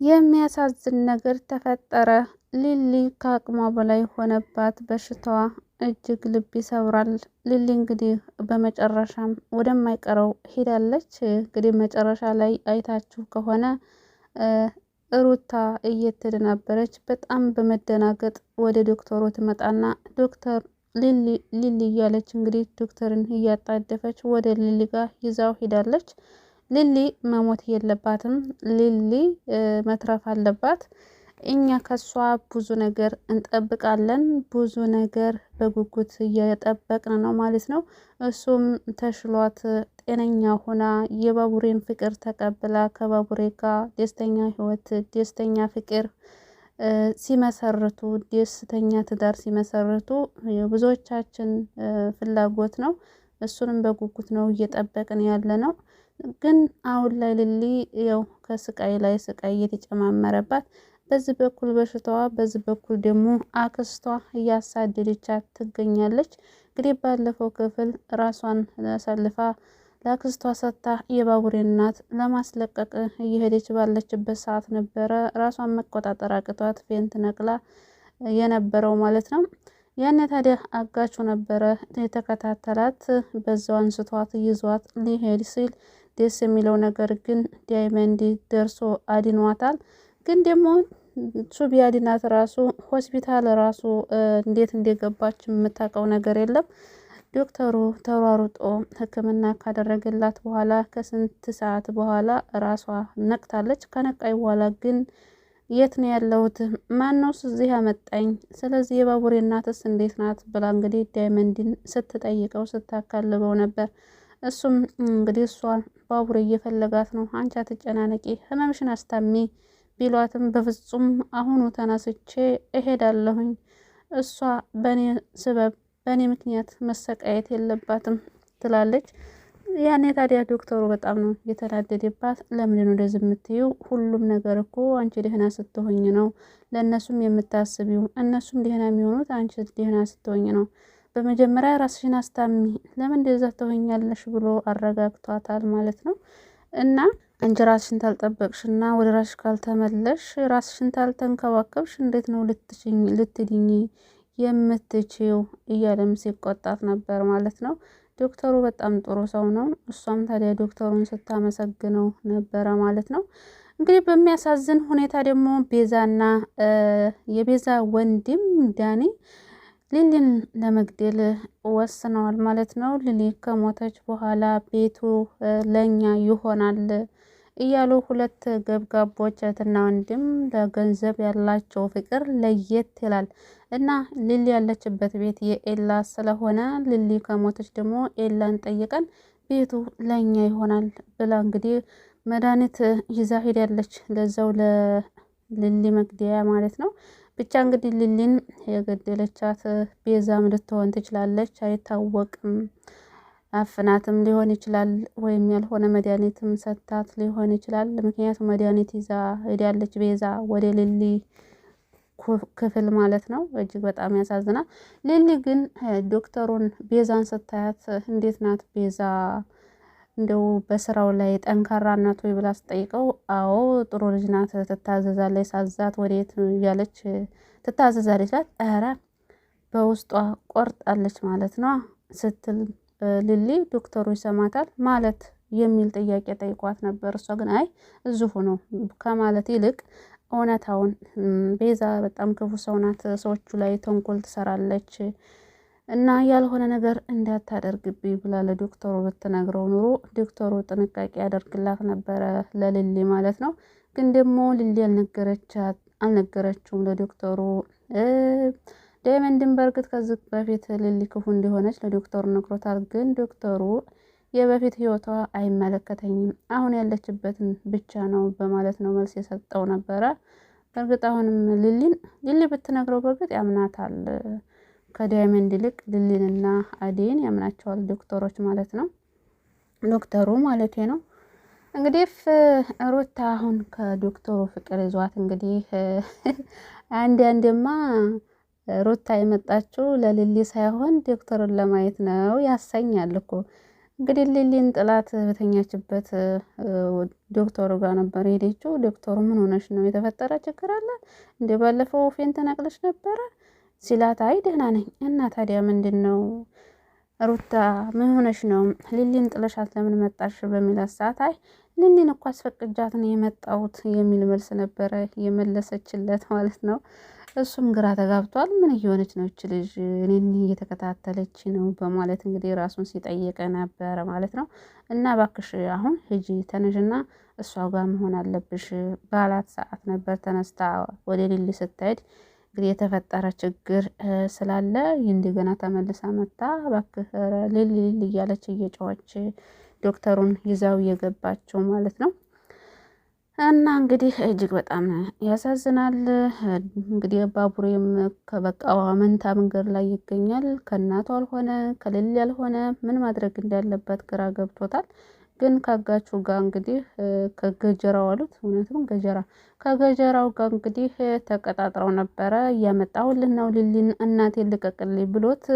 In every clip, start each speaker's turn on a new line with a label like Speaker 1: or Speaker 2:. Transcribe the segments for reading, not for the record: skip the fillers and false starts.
Speaker 1: የሚያሳዝን ነገር ተፈጠረ። ሊሊ ከአቅሟ በላይ ሆነባት በሽታዋ እጅግ ልብ ይሰብራል። ሊሊ እንግዲህ በመጨረሻም ወደማይቀረው ሄዳለች። እንግዲህ መጨረሻ ላይ አይታችሁ ከሆነ ሩታ እየተደናበረች በጣም በመደናገጥ ወደ ዶክተሩ ትመጣና ዶክተር ሊሊ ሊሊ እያለች እንግዲህ ዶክተርን እያጣደፈች ወደ ሊሊ ጋር ይዛው ሄዳለች። ሊሊ መሞት የለባትም። ሊሊ መትረፍ አለባት። እኛ ከሷ ብዙ ነገር እንጠብቃለን። ብዙ ነገር በጉጉት እየጠበቅን ነው ማለት ነው። እሱም ተሽሏት ጤነኛ ሆና የባቡሬን ፍቅር ተቀብላ ከባቡሬ ጋር ደስተኛ ህይወት፣ ደስተኛ ፍቅር ሲመሰርቱ፣ ደስተኛ ትዳር ሲመሰርቱ የብዙዎቻችን ፍላጎት ነው። እሱንም በጉጉት ነው እየጠበቅን ያለ ነው። ግን አሁን ላይ ሊሊ ያው ከስቃይ ላይ ስቃይ እየተጨማመረባት በዚህ በኩል በሽታዋ፣ በዚህ በኩል ደግሞ አክስቷ እያሳደደቻት ትገኛለች። እንግዲህ ባለፈው ክፍል ራሷን አሳልፋ ለአክስቷ ሰጥታ የባቡሬ እናት ለማስለቀቅ እየሄደች ባለችበት ሰዓት ነበረ ራሷን መቆጣጠር አቅቷት ፌንት ነቅላ የነበረው ማለት ነው። ያኔ ታዲያ አጋቹ ነበረ የተከታተላት። በዛው አንስቷት ይዟት ሊሄድ ሲል ደስ የሚለው ነገር ግን ዳይመንድ ደርሶ አድኗታል። ግን ደግሞ እሱ ቢያድናት ራሱ ሆስፒታል ራሱ እንዴት እንደገባች የምታውቀው ነገር የለም። ዶክተሩ ተሯሩጦ ሕክምና ካደረገላት በኋላ ከስንት ሰዓት በኋላ ራሷ ነቅታለች። ከነቃይ በኋላ ግን የት ነው ያለሁት? ማነውስ እዚህ ያመጣኝ? ስለዚህ የባቡሬ እናትስ እንዴት ናት? ብላ እንግዲህ ዳይመንድን ስትጠይቀው ስታካልበው ነበር። እሱም እንግዲህ እሷን ባቡሬ እየፈለጋት ነው፣ አንቺ አትጨናነቂ፣ ህመምሽን አስታሚ ቢሏትም በፍጹም አሁኑ ተነስቼ እሄዳለሁኝ፣ እሷ በእኔ ስበብ በእኔ ምክንያት መሰቃየት የለባትም ትላለች። ያኔ ታዲያ ዶክተሩ በጣም ነው የተናደደባት። ለምንድን ነው እንደዚህ የምትይው? ሁሉም ነገር እኮ አንቺ ደህና ስትሆኝ ነው ለእነሱም የምታስቢው፣ እነሱም ደህና የሚሆኑት አንቺ ደህና ስትሆኝ ነው። በመጀመሪያ ራስሽን አስታሚ፣ ለምን እንደዛ ትሆኛለሽ ብሎ አረጋግቷታል ማለት ነው። እና አንቺ ራስሽን ታልጠበቅሽና ወደ ራስሽ ካልተመለሽ፣ ራስሽን ታልተንከባከብሽ እንዴት ነው ልትድኝ የምትችው እያለም ሲቆጣት ነበር ማለት ነው። ዶክተሩ በጣም ጥሩ ሰው ነው። እሷም ታዲያ ዶክተሩን ስታመሰግነው ነበረ ማለት ነው። እንግዲህ በሚያሳዝን ሁኔታ ደግሞ ቤዛና የቤዛ ወንድም ዳኒ ሊሊን ለመግደል ወስነዋል ማለት ነው። ሊሊ ከሞተች በኋላ ቤቱ ለኛ ይሆናል እያሉ ሁለት ገብጋቦች እህትና ወንድም ለገንዘብ ያላቸው ፍቅር ለየት ይላል። እና ሊሊ ያለችበት ቤት የኤላ ስለሆነ ሊሊ ከሞተች ደግሞ ኤላን ጠይቀን ቤቱ ለኛ ይሆናል ብላ እንግዲህ መድኃኒት ይዛ ሄዳለች። ለዛው ለሊሊ መግደያ ማለት ነው። ብቻ እንግዲህ ሊሊን የገደለቻት ቤዛም ልትሆን ትችላለች፣ አይታወቅም። አፍናትም ሊሆን ይችላል፣ ወይም ያልሆነ መድኃኒትም ሰጥታት ሊሆን ይችላል። ምክንያቱም መድኃኒት ይዛ ሄዳለች ቤዛ ወደ ሊሊ ክፍል ማለት ነው። እጅግ በጣም ያሳዝናል። ሊሊ ግን ዶክተሩን ቤዛን ስታያት እንዴት ናት ቤዛ እንደው በስራው ላይ ጠንካራ ናት ወይ ብላ ስጠይቀው፣ አዎ ጥሩ ልጅ ናት፣ ትታዘዛለች፣ ሳዛት ወዴት እያለች ትታዘዛለች ላት፣ ኧረ በውስጧ ቆርጣለች ማለት ነው ስትል ሊሊ ዶክተሩ ይሰማታል ማለት የሚል ጥያቄ ጠይቋት ነበር። እሷ ግን አይ እዚሁ ነው ከማለት ይልቅ እውነታውን ቤዛ በጣም ክፉ ሰው ናት፣ ሰዎቹ ላይ ተንኮል ትሰራለች እና ያልሆነ ነገር እንዳታደርግብኝ ብላ ለዶክተሩ ብትነግረው ኑሮ ዶክተሩ ጥንቃቄ ያደርግላት ነበረ ለሊሊ ማለት ነው። ግን ደግሞ ሊሊ አልነገረችውም ለዶክተሩ። ዳይመንድን በእርግጥ ከዚህ በፊት ሊሊ ክፉ እንደሆነች ለዶክተሩ ነግሮታል። ግን ዶክተሩ የበፊት ህይወቷ አይመለከተኝም አሁን ያለችበትን ብቻ ነው በማለት ነው መልስ የሰጠው ነበረ። በእርግጥ አሁንም ሊሊን ሊሊ ብትነግረው በእርግጥ ያምናታል። ከዳይመንድ ይልቅ ሊሊንና አዴን ያምናቸዋል ዶክተሮች ማለት ነው። ዶክተሩ ማለት ነው። እንግዲህ ሩታ አሁን ከዶክተሩ ፍቅር ይዟት እንግዲህ አንድ አንድማ ሩታ የመጣችው ለሊሊ ሳይሆን ዶክተሩን ለማየት ነው ያሰኛል እኮ። እንግዲህ ሊሊን ጥላት በተኛችበት ዶክተሩ ጋር ነበር የሄደችው። ዶክተሩ ምን ሆነሽ ነው? የተፈጠረ ችግር አለ እንደ ባለፈው faint ነቅለሽ ነበረ ሲላት፣ አይ ደህና ነኝ። እና ታዲያ ምንድን ነው ሩታ ምን ሆነሽ ነው? ሊሊን ጥለሻት ለምን መጣሽ? በሚላት ሰዓት አይ ሊሊን እኮ አስፈቅጃት ነው የመጣሁት የሚል መልስ ነበረ የመለሰችለት ማለት ነው። እሱም ግራ ተጋብቷል። ምን እየሆነች ነው እች ልጅ እኔን እየተከታተለች ነው በማለት እንግዲህ ራሱን ሲጠየቀ ነበረ ማለት ነው። እና እባክሽ አሁን ሂጂ ተነሽና እሷ ጋር መሆን አለብሽ ባላት ሰዓት ነበር ተነስታ ወደ ሊሊ ስትሄድ እንግዲህ የተፈጠረ ችግር ስላለ እንደገና ተመልሳ መታ እባክህ ሊሊ ሊሊ እያለች እየጮኸች ዶክተሩን ይዛው እየገባቸው ማለት ነው። እና እንግዲህ እጅግ በጣም ያሳዝናል። እንግዲህ ባቡሬም ከበቃ መንታ መንገድ ላይ ይገኛል። ከእናቱ አልሆነ ከልል ያልሆነ ምን ማድረግ እንዳለበት ግራ ገብቶታል። ግን ካጋቹ ጋር እንግዲህ ከገጀራው አሉት፣ እውነትም ገጀራ፣ ከገጀራው ጋር እንግዲህ ተቀጣጥረው ነበረ። እያመጣሁልህ ነው ሊሊን እናቴን ልቀቅልኝ ብሎት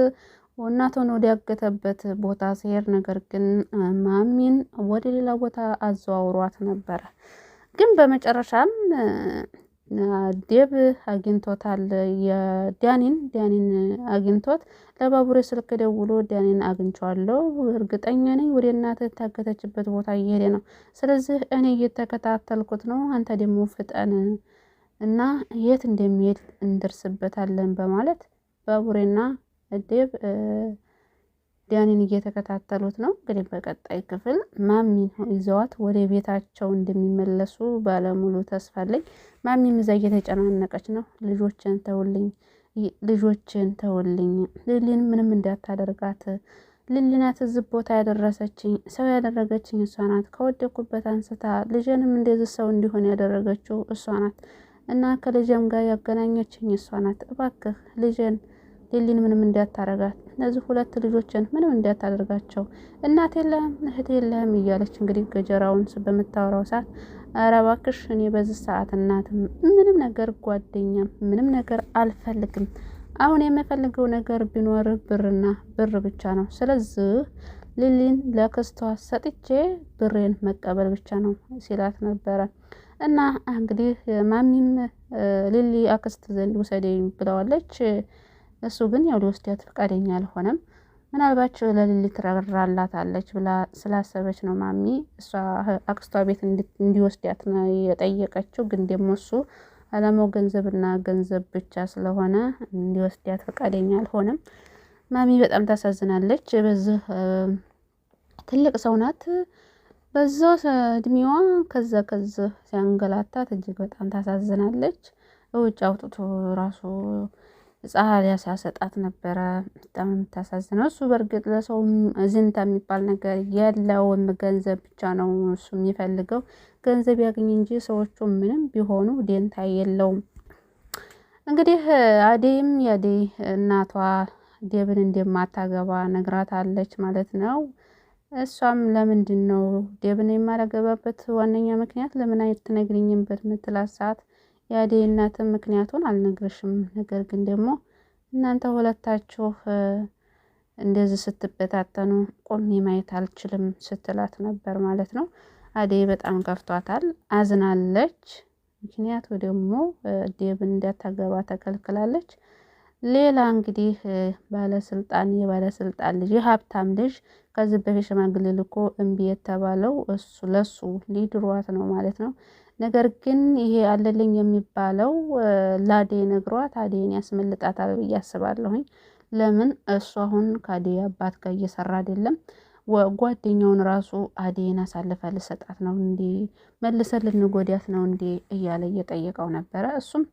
Speaker 1: እናቷን ወዲያገተበት ቦታ ሲሄድ፣ ነገር ግን ማሚን ወደ ሌላ ቦታ አዘዋውሯት ነበረ። ግን በመጨረሻም ዴብ አግኝቶታል። የዳኒን ዳኒን አግኝቶት ለባቡሬ ስልክ ደውሎ ዳኒን አግኝቼዋለሁ፣ እርግጠኛ ነኝ ወደ እናትህ ታገተችበት ቦታ እየሄደ ነው። ስለዚህ እኔ እየተከታተልኩት ነው፣ አንተ ደግሞ ፍጠን እና የት እንደሚሄድ እንደርስበታለን በማለት ባቡሬና ዴብ ዳኒን እየተከታተሉት ነው። እንግዲህ በቀጣይ ክፍል ማሚን ይዘዋት ወደ ቤታቸው እንደሚመለሱ ባለሙሉ ተስፋ አለኝ። ማሚም እዛ እየተጨናነቀች ነው። ልጆችን ተውልኝ፣ ልጆችን ተውልኝ፣ ሊሊን ምንም እንዳታደርጋት፣ ሊሊ ናት እዚህ ቦታ ያደረሰችኝ፣ ሰው ያደረገችኝ እሷ ናት። ከወደኩበት አንስታ ልጄንም እንደዚህ ሰው እንዲሆን ያደረገችው እሷ ናት እና ከልጄም ጋር ያገናኘችኝ እሷ ናት። እባክህ ልጄን ሊሊን ምንም እንዳታረጋት፣ እነዚህ ሁለት ልጆችን ምንም እንዳታደርጋቸው፣ እናት የለህም እህት የለህም እያለች እንግዲህ ገጀራውን በምታወራው ሰዓት ኧረ እባክሽ እኔ በዚህ ሰዓት እናትም ምንም ነገር ጓደኛም ምንም ነገር አልፈልግም። አሁን የምፈልገው ነገር ቢኖር ብርና ብር ብቻ ነው። ስለዚህ ሊሊን ለክስቷ ሰጥቼ ብሬን መቀበል ብቻ ነው ሲላት ነበረ። እና እንግዲህ ማሚም ሊሊ አክስት ዘንድ ውሰደኝ ብለዋለች። እሱ ግን ያው ሊወስዳት ፈቃደኛ አልሆነም። ምናልባት ለሊሊ ትራራላታለች ብላ ስላሰበች ነው ማሚ እሷ አክስቷ ቤት እንዲወስዳት ነው የጠየቀችው። ግን ደግሞ እሱ አላማው ገንዘብና ገንዘብ ብቻ ስለሆነ እንዲወስዳት ፈቃደኛ አልሆነም። ማሚ በጣም ታሳዝናለች። በዚህ ትልቅ ሰው ናት። በዛ እድሜዋ ከዛ ከዚህ ሲያንገላታት እጅግ በጣም ታሳዝናለች። ውጭ አውጥቶ ራሱ ፀሐይ ሲያሰጣት ነበረ። በጣም የምታሳዝነው። እሱ በእርግጥ ለሰው ዝንታ የሚባል ነገር የለውም። ገንዘብ ብቻ ነው እሱ የሚፈልገው። ገንዘብ ያገኝ እንጂ ሰዎቹ ምንም ቢሆኑ ደንታ የለውም። እንግዲህ አደይም የአደይ እናቷ ዴብን እንደማታገባ ነግራታለች ማለት ነው። እሷም ለምንድን ነው ዴብን የማላገባበት ዋነኛ ምክንያት ለምን አትነግሪኝም በምትላት ሰዓት የአደይ እናትም ምክንያቱን አልነግርሽም፣ ነገር ግን ደግሞ እናንተ ሁለታችሁ እንደዚህ ስትበታተኑ ቆሜ ማየት አልችልም ስትላት ነበር ማለት ነው። አደይ በጣም ከፍቷታል፣ አዝናለች። ምክንያቱ ደግሞ ዴብን እንዳታገባ ተከልክላለች። ሌላ እንግዲህ ባለስልጣን የባለስልጣን ልጅ የሀብታም ልጅ ከዚህ በፊት ሽማግሌ ልኮ እምቢ የተባለው እሱ ለሱ ሊድሯት ነው ማለት ነው። ነገር ግን ይሄ አለልኝ የሚባለው ላዴ ነግሯት አዴን ያስመልጣታል ብዬ አስባለሁኝ። ለምን እሱ አሁን ከአዴ አባት ጋር እየሰራ አይደለም። ጓደኛውን ራሱ አዴን አሳልፈ ልሰጣት ነው እንዴ? መልሰ ልንጎዳት ነው እንዴ? እያለ እየጠየቀው ነበረ። እሱም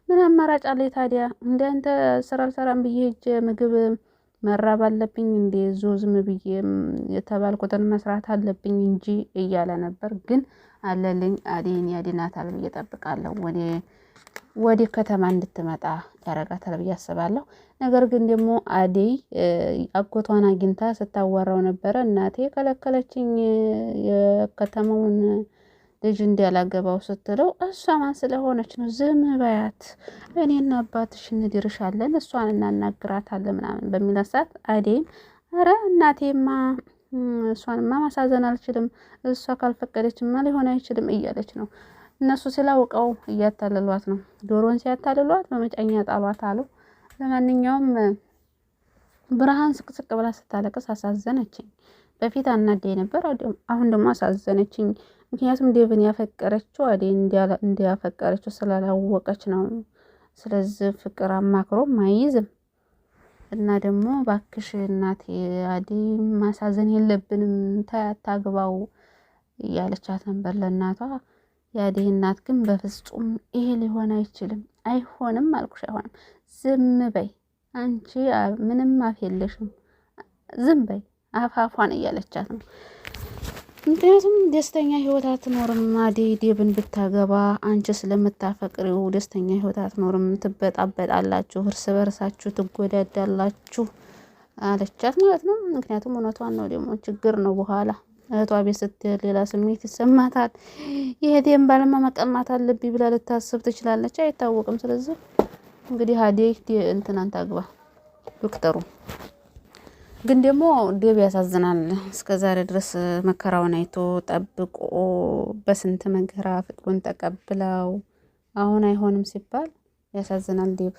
Speaker 1: ምን አማራጭ አለ ታዲያ? እንደ አንተ ስራ አልሰራም ብዬ ሄጄ ምግብ መራብ አለብኝ እንዴ? ዞ ዝም ብዬ የተባልኩትን መስራት አለብኝ እንጂ እያለ ነበር። ግን አለልኝ አዴን ያድናታል ብዬ እጠብቃለሁ። ወደ ከተማ እንድትመጣ ያረጋታል ብዬ አስባለሁ። ነገር ግን ደግሞ አደይ አጎቷን አግኝታ ስታዋራው ነበረ። እናቴ ከለከለችኝ የከተማውን ልጅ እንዲያላገባው ስትለው እሷ ማን ስለሆነች ነው? ዝም በያት፣ እኔና አባትሽ እንድርሻለን፣ እሷን እናናግራታለን ምናምን በሚላት ሰዓት አደይም ኧረ እናቴማ እሷንማ ማሳዘን አልችልም፣ እሷ ካልፈቀደችማ ሊሆን አይችልም እያለች ነው። እነሱ ስላውቀው እያታለሏት ነው። ዶሮን ሲያታልሏት በመጫኛ ጣሏት አሉ። ለማንኛውም ብርሃን ስቅስቅ ብላ ስታለቅስ አሳዘነችኝ። በፊት አናደኝ ነበር፣ አሁን ደግሞ አሳዘነችኝ። ምክንያቱም ዴቭን ያፈቀረችው አዴ እንዲያፈቀረችው ስላላወቀች ነው። ስለዚህ ፍቅር አማክሮም አይይዝም እና ደግሞ ባክሽ እናቴ አዴ ማሳዘን የለብንም ታያታግባው እያለቻት ነበር ለእናቷ። የአዴ እናት ግን በፍጹም ይሄ ሊሆን አይችልም፣ አይሆንም አልኩሽ፣ አይሆንም፣ ዝም በይ አንቺ ምንም አፍ የለሽም፣ ዝም በይ አፋፏን እያለቻት ነው። ምክንያቱም ደስተኛ ህይወት አትኖርም። አደይ ዴብን ብታገባ አንቺ ስለምታፈቅሪው ደስተኛ ህይወት አትኖርም፣ ትበጣበጣላችሁ፣ እርስ በርሳችሁ ትጎዳዳላችሁ አለቻት ማለት ነው። ምክንያቱም እውነቷን ነው። ደግሞ ችግር ነው በኋላ እህቷ ቤት ስትሄድ ሌላ ስሜት ይሰማታል። የእህቴን ባልማ መቀማት አለብኝ ብላ ልታስብ ትችላለች፣ አይታወቅም። ስለዚህ እንግዲህ አደይ እንትናን ታግባ ዶክተሩ ግን ደግሞ ዴብ ያሳዝናል። እስከ ዛሬ ድረስ መከራውን አይቶ ጠብቆ በስንት መከራ ፍቅሩን ተቀብለው አሁን አይሆንም ሲባል ያሳዝናል ዴብ።